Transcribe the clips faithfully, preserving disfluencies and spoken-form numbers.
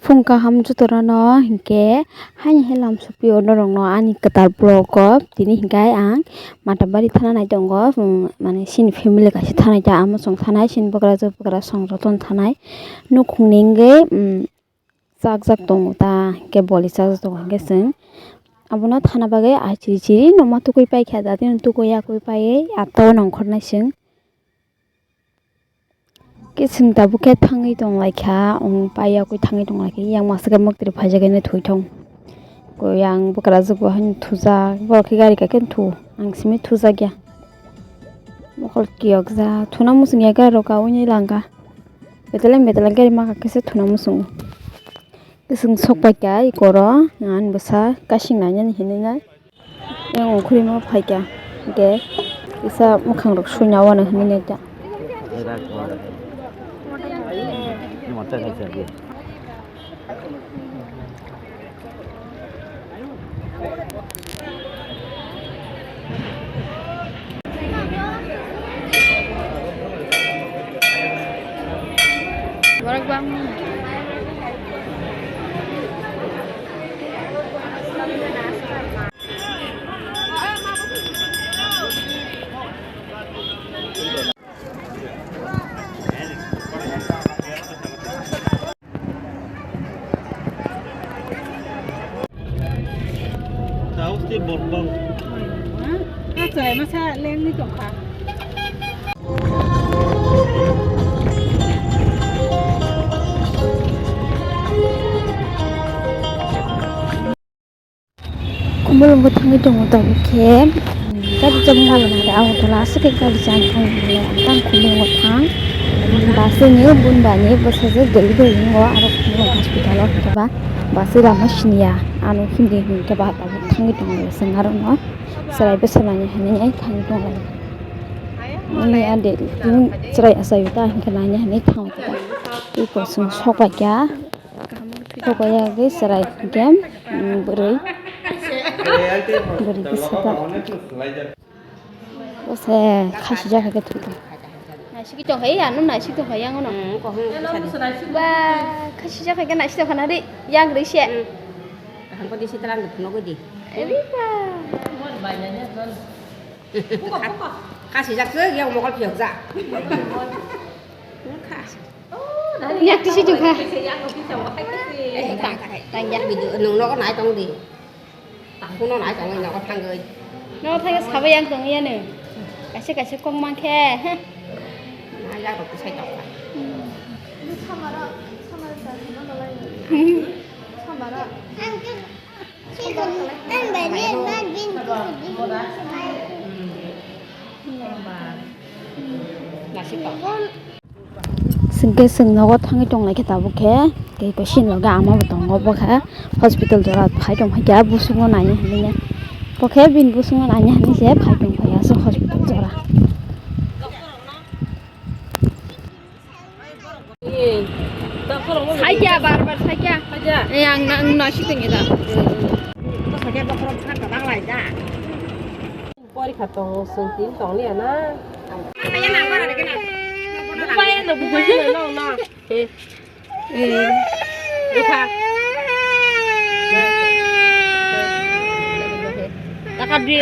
Phung kaham jotorano hinkhe haini hai lam sopio norokno ani kwtal vlog o tini hinkhe ang Matabari thana nai tongo, um, mane chini family kaisa thanai ta amo chwng thanai chini bwkrajwk bwkrasong jotono thanai nukhungni wngwi, um, chakjak tongo ta hinkhe boli chajak tongo hinkhe chwng abono thana bagwi ai chiri chiri no ma tukui paikha da tei tukui yakui paiwi atta o nongkhornai chwng. Khe chwng tabuk khe thangwi tonglaikha, um, paiyakwi thangwi tonglaikha, yang masa khe mwktwiri phaijak hwnwi thwithong. Koi ang bwkrajwk bo haino thujak, borok khe gari kaikhe thu, ang simi thujakya. Mokol kiyokjak, thuna muchungya gari rok kaui ni langkha. Beteleng beteleng gari maka khe se thuna muchungo. Khe chwng sok paikha ikoro, ani bwsa kasing nainani hinwi nai. Yang ongkhorima phaikha, hwnkhe kisa mwkhangrok suina uanw hinwi naikha. Borok bang. Tao se borok bang. Achai masa lengni tongkha. Kumulungo thangwi tongo tabuk khe, gari jabung lalana de Agartala aswk khe gari jani thangwi manya, ang tang Kumulungo thang. Bus ni bun bani bwsajwk delivery wngo, aro Kumulung hospital o hwnkhe ba bus lama siniya, ano hindi hinkhe ba tabuk thangwi tongo, chwng aro no chwrai bwsa nani hinwi thangwi tongo. Ani ade chwrai achaio ta hinkhe nani hinwi thangwi tongo. Tei kosong sok bai kha. Pokya ke serai game, mm, bwrwi. Bwrwi bwsajak. Bose khasi jakha khe thwitong. Naisik tong hai, ano naisik tong hai, ano no. Hmm, kohong. Ba, khasi jakha khe naisik tong khana ri, yang ri se. Hmm. Kaham ko di sitaran de phunuk di. Ri ba. Khasi jak se, yang mokol phiyok jak. Khasi. Yak tisi jukha. Tang, tang, tang, ya. Video nung nogo nai tong di. Tang kuno nai tong, nogo thangwi. Nogo thangwi sabo yang tong ya ne. Kaisa kaisa kok mankhe. Nai ya rok sai tong. Samara. Chwng khe chwng nogo thangwi tonglaikha tabuk khe, tei kosini loge ama bo tongo, bo khe hospital jora phai tongphaikha busungo naina hinwi. Bo khe bini busungo naina hinwi se phai tongphaikha aswk hospital jora. Saikya, bar bar saikya. Eh, ang na, ang nasi tinggi dah. Porikha tong, sung tin tong liya na. Bupaya no, bupaya no, no, no. Eh. Eh. Bupha. Takap di.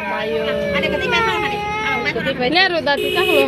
Mayo. Leru dati taklo.